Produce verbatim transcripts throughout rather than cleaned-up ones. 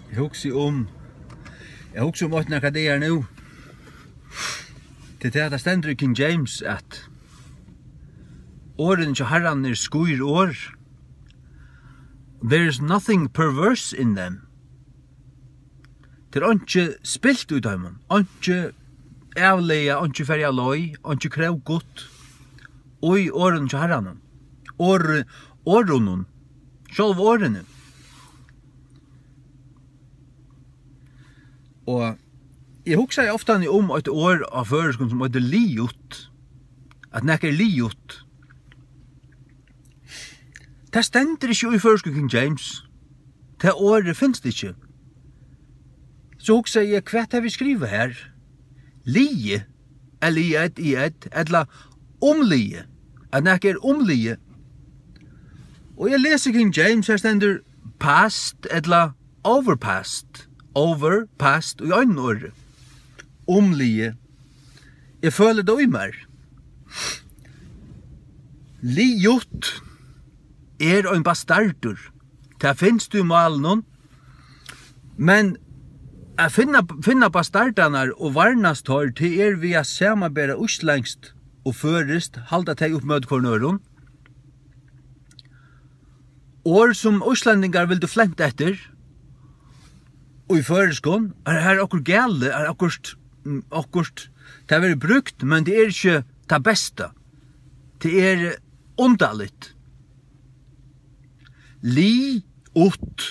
Eg hugsi um, eg hugsi um eitt nakrar dagar nú. Til tað, at tað stendur í King James, at orðini hjá Harranum eru skír orð. There is nothing perverse in them. Tað er einki spilt í teimum, einki avlaga, einki farið av leið, einki krókut í orðum hjá Harranum. Orð-, orðunum, sjálv orðini. Og eg hugsaði ofta um eitt orð á føroyskum sum eitur liðugt, at nakað er liðugt. Tað stendur ikki í føroysku King James. Tað orðið finst ikki. So hugsaði eg, hvat havi eg skrivað her? Liðið, L I Ð I Ð, ella umliðið, at nakað er umliðið. Og eg lesi King James, her stendur past ella overpast, overpast í einum orði. Umliðið. Eg føli tað í mær. Liðugt er ein bastardur. Tað finst í málinum, men at finna, finna bastardarnar og varnast teir, tað er við at samanbera íslendskt og føroyskt, halda tey upp móti hvørjum øðrum. Orð, sum íslendingar vildu flent eftir í føroyskum, er, er okkurt galið, er okkurt, mm, okkurt, tað verður brúkt, men tað er ikki tað besta. Tað er undarligt. Liðugt.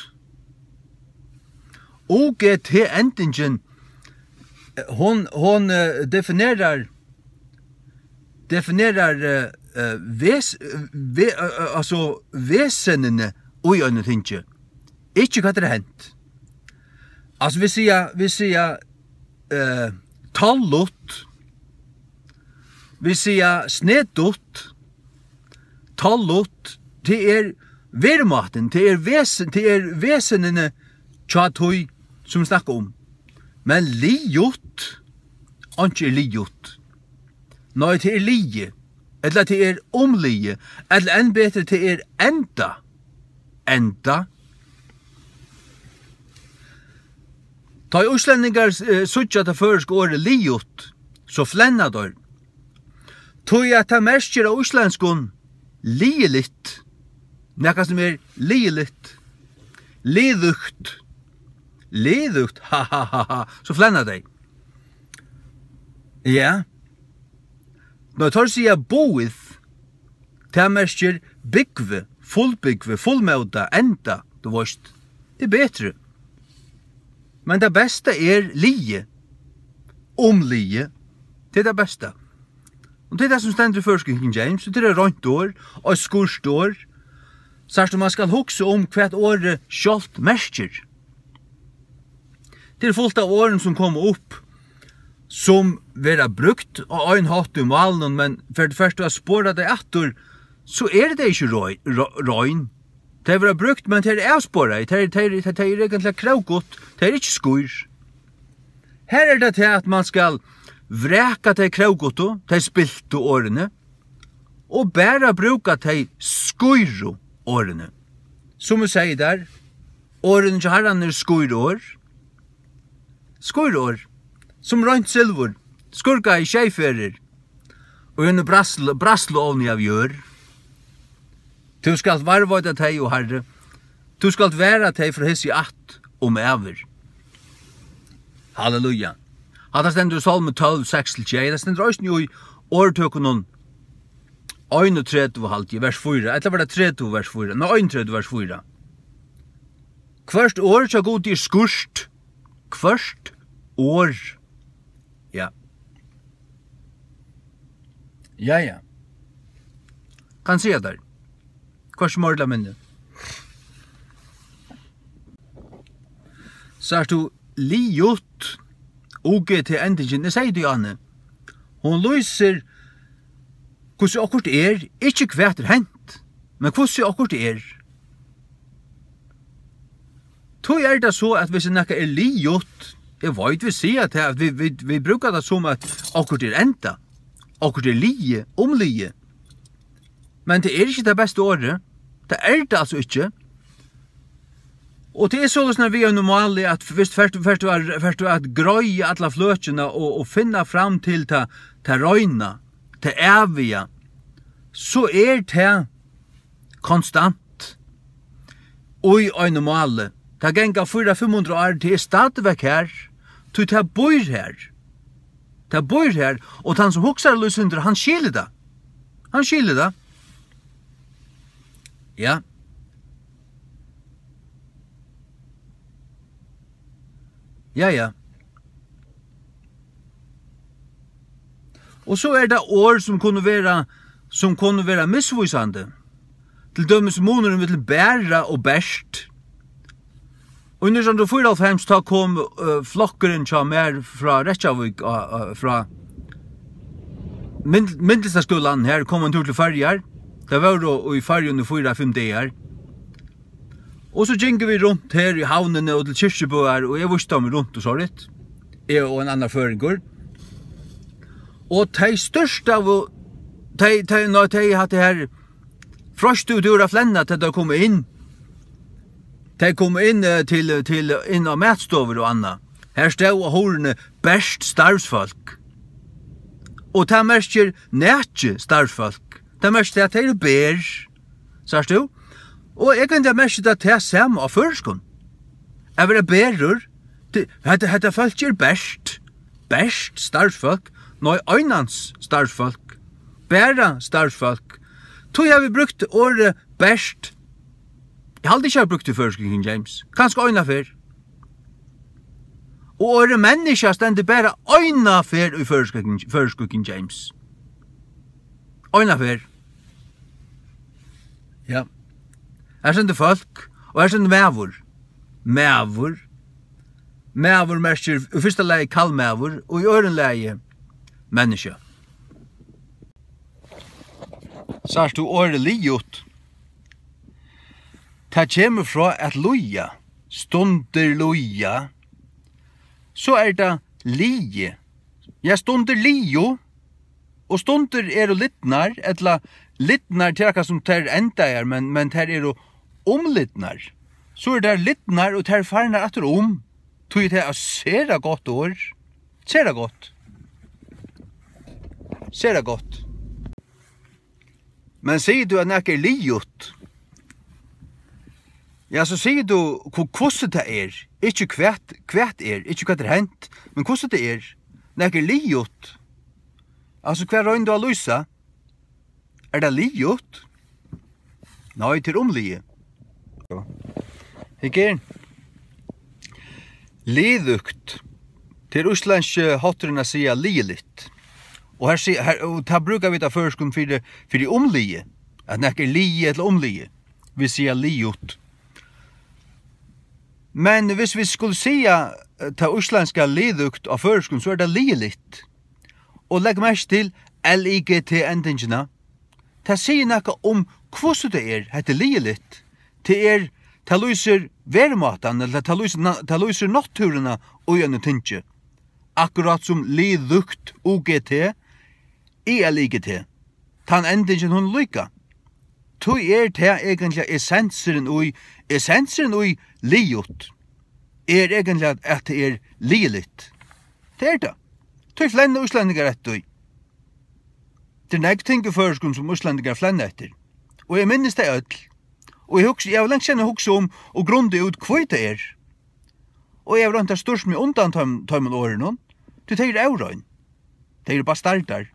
U G T endingin, eh, hon, hon, eh, definerar, definerar, eh, eh, ves-, eh, ve-, eh, eh, altso, vesenini í einum tingi. Ikki hvat er hent. Altso, vit siga, vit siga, eh, tollut, vit siga snedigt, tollut, tað er verumátin, tað er vesen, tað er vesenini hjá tí, sum vit snakka um. Men liðugt, einki er liðugt. Nei, tað er liðið, ella tað er umliðið, ella enn betri, tað er enda. Enda. Tá ið íslendingar, eh, síggja tað føroyska orðið liðugt, so flenna teir. Tí at tað merkir á íslendskum liðiligt, nakað sum er liðiligt, liðugt, liðugt, ha, ha, ha, ha, so flenna tey. Ja. Nú, teir siga búið, tað merkir búgvið, fullbúgvið, fullmótað, enda, tú veist, tað er betri. Men tað besta er liðið, umliðið, tað er tað besta. Og tað er tað, sum stendur í føroyskum King James, og tað er eitt reint orð, og eitt skírt orð. Sært tú, man skal hugsa um, hvat orðið sjálvt merkir. Tað er fult av orðum, sum koma upp, sum verða brúkt á ein hátt í málinum, men fer, fert tú at spora tey aftur, so eru tey ikki roi-, ro-, rein. Tey verða brúkt, men tey eru avsporaði, tey, tey, tey, tey eru eigentliga krókut, tey eru ikki skír. Her er tað tað, at man skal vraka tey krókutu, tey spiltu orðini, og bara brúka tey skíru orðini. Sum eg segði tær, orðini hjá Harranum eru skír orð. Skír orð. Sum reint silvur. Skurkaði sjey ferðir. Og í einum bræðslu-, bræðsluovni av jørð. Tú skalt varðveita tey, o Harri. Tú skalt vara tey frá hesi ætt um ævir. Halleluja. Hatta stendur í Sálmi tólv, seks til sjey. Tað stendur eisini í Orðtøkunum einogtretivu, haldi eg, vers fýra. Ella var tað tretivu, vers fýra? Nei, einogtretivu, vers fýra. Hvørt orð hjá Gudi er skírt. Hvørt orð. Ja. Ja, ja. Kann siga tær. Hvørt meir ella minni. Sært tú, liðugt, U G T endingin, eg segði tí, Anne, hon lýsir, hvussu okkurt er, ikki hvat er hent, men hvussu okkurt er. Tí er tað so, at hvis nakað er liðugt, eg veit, vit siga tað, at vit, vit, vit brúka tað sum, at okkurt er enda, okkurt er liðið, umliðið. Men tað er ikki tað besta orðið. Tað er tað altso ikki. Og tað er soleiðis, nær við einum máli, at fyrst fert, fert, fert, fert at greiða alla fløkina og, og finna fram til tað, tað reina, tað æviga, so er tað konstant í einum máli. Tað ganga fýra, fimm hundrað ár, tað er stadigvæk her, tí tað býr her. Tað býr her, og tann sum hugsar lýsindur, hann skilir tað. Hann skilir tað. Ja. Ja, ja. Og so er tað orð, sum kunnu vera, sum kunnu vera misvísandi. Til dømis munurin millum bara og bert. Og í nítjan hundrað og fýraoghálvfems, tá kom, øh, flokkurin hjá mær frá Reykjavík, á, á, frá mynd-, myndlistaskúlanum her, kom ein túr til Føroyar. Tað vóru í Føroyum í fýra, fimm dagar. Og so gingu vit runt her í Havnini og til Kirkjubøar, og eg vísti teimum runt og so runt. Eg og ein annar føroyingur. Og tey størstaðu, tey, tey, nei, tey hattu her frost út úr at flenna, tá tey komu inn. Tey komu inn, eh, til, til, inn á matstovur og annað. Her stóð á hurðini: "Bert starvsfólk." Og tað merkir nakið starvsfólk. Tað merkir, at tey eru ber. Sært tú? Og eg kann merkja tað, tað sama á føroyskum. At vera berur, tað, hetta, hetta fólk er bert. Bert starvsfólk. Nei, einans starvsfólk. Bara starvsfólk. Tí havi eg brúkt orðið bert. Eg haldi ikki, eg havi brúkt í føroysku King James. Kanska eina ferð. Og orðið menniskja stendur bara eina ferð í føroysku King, føroysku King James. Eina ferð. Ja. Her stendur fólk, og her stendur maður. Maður. Maður merkir í fyrsta lagi kallmaður, og í øðrum lagi menniskja. Sært tú orðið liðugt? Tað kemur frá at líða. Stundir líða. So er tað liðið. Ja, stundir liðu. Og stundir eru lidnar, ella lidnar, tað er akkurát sum tær endaðar, men, men tær eru umlidnar. So eru tær lidnar, og tær farnar aftur um. Tí tað er sera gott orð. Sera gott. Sera gott. Men sigur tú, at nakað er liðugt, ja, so sigur tú, hvu-, hvussu tað er. Ikki hvat, hvat er, ikki hvat er hent, men hvussu tað er. Nakað er liðugt. Altso, hvat roynir tú at lýsa? Er tað liðugt? Nei, tað er umliðið. Hygg her. Liðugt. Tað er íslendski hátturin at siga liðiligt. Og her si-, her, og tað brúka vit á føroyskum fyri, fyri umliðið. At nakað er liðið ella umliðið. Vit siga liðugt. Men hvis vit skulu siga, eh, tað íslendska liðugt á føroyskum, so er tað liðiligt. Og legg merki til L I G T endingina. Tað sigur nakað um, hvussu tað er, hetta er liðiligt. Tað er, tað lýsir verumátan, ella tað lýsir na-, tað lýsir náttúruna í einum tingi. Akkurát sum liðugt, U G T, I L I G T. Tann endingin, hon er líka. Tí er tað eigentliga essensurin í, essensurin í liðugt, er eigentliga, at tað er liðiligt. Tað er tað. Tí flenna íslendingar eftir tí. Tað er nógv ting í føroyskum, sum íslendingar flenna eftir. Og eg minnist tey øll. Og eg hugsi, eg havi langt síðan hugsað um og grundað út, hví tað er. Og eg havi roynt at stýrt meg undan teim, teimum orðunum, tí tey eru órein. Tey eru bastardar.